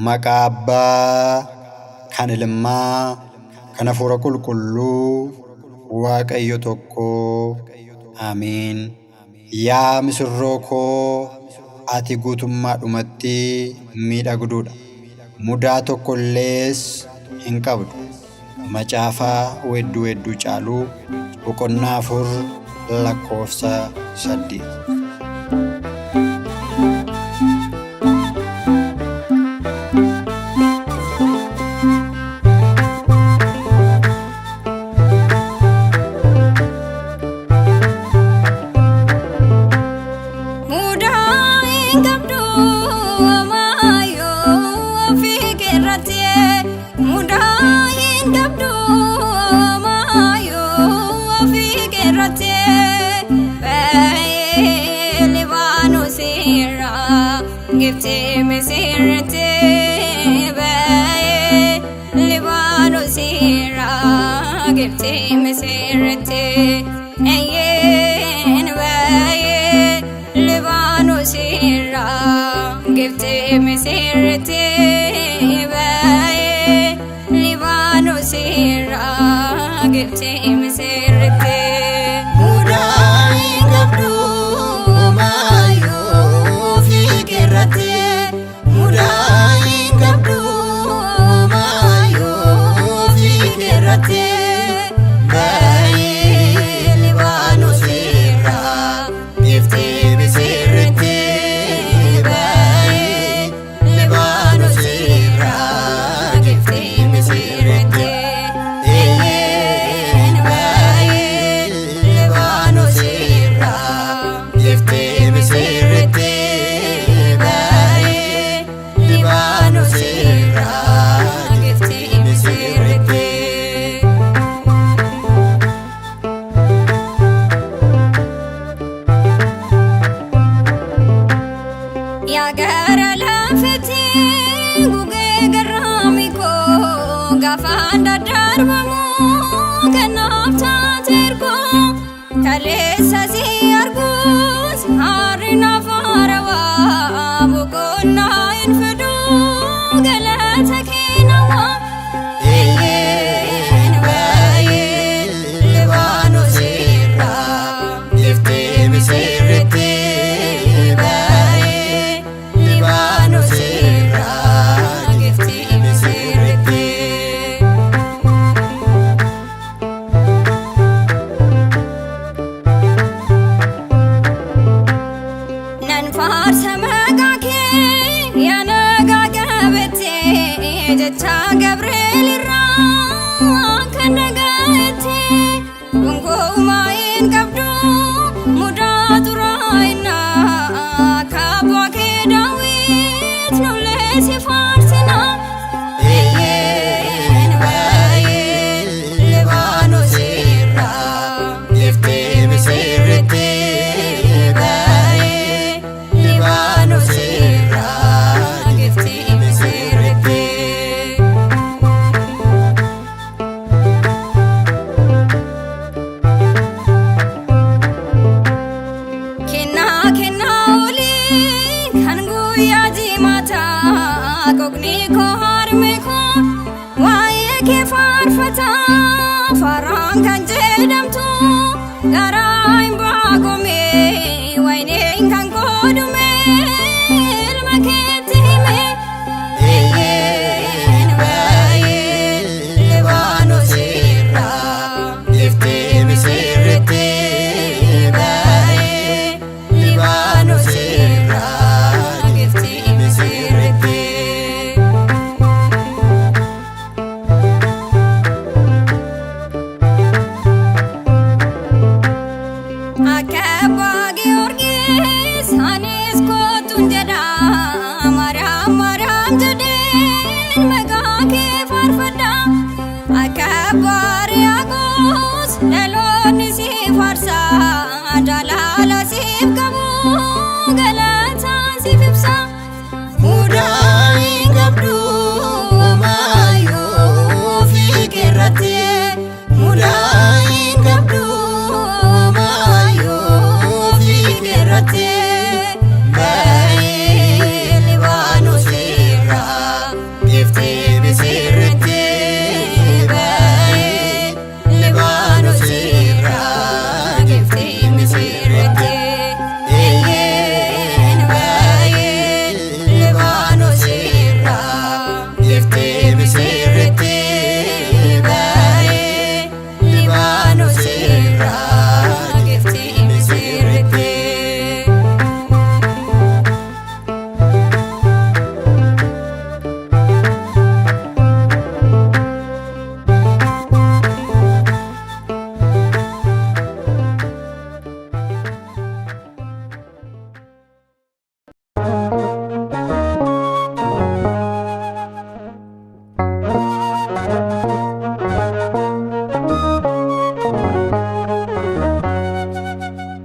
Maqaa Abbaa, kan Ilmaa, kan Hafuura Qulqulluu, Waaqayyo tokkoo. Ameen. Yaa misirroo koo, ati guutummaadhumatti miidhagduudha. Mudaa tokko illees hin qabdu. Macaafa Weedduu Weedduu Caaluu boqonnaa 4 lakkoofsa 8. Mudaa hin qabdu amaayyoo ofii keerratti. Mudaa hin qabdu amaayyoo ofii keerratti. Ba'ee Libaanoos irraa Gibxii Misirritti. Ba'ee Libaanoos irraa Gibxii Misirritti. Eeyyeen ba'ee Libaanos irraa Gibxii Misirritti ba'ee Libaanos irraa Gibxii Misirritti. Mudaa hin qabdu maayyoo fiiqirratti. Mudaa hin qabdu maayyoo fiiqirratti. Ba'ee Libaanos irraa Gibxii Misirritti. Ba'ee Libaanos irraa Gibxii Misirritti. Eeyyeen ba'ee Libaanos irraa Gibxii Misirritti. Ba'ee Libaanos irraa Gibxii Misirritti. Yaa gara laafetti gugee garraami koo gaafaan daddarbamu kanaaf taate ergoo kaleessa si arguus harri naaf haarawaa boqonnaa hin fidu galata kee nawaa. Eeyyeen ba'ee Libaanos irraa Gibxii Misirritti. Ba'ee Libaanos irraa Gibxii Misirritti. Nan faarsa maqaa kee yaa nagaa qabatte jecha Gabriel irraa kan dhaga'atte gonkumaa hin qabdu mudaa xuraa'inaa kaabaa kee Daawit nullee si faarsina. Eeyyeen ba'ee Libaanos irraa Gibxii Misirritti. Ba'ee Libaanos irraa Gibxii Misirritti. Kennaa kennaa olii kan guyyaa jimaataa qoqni koo harme koo waa'ee kee faarfata faaraan kan jedhu.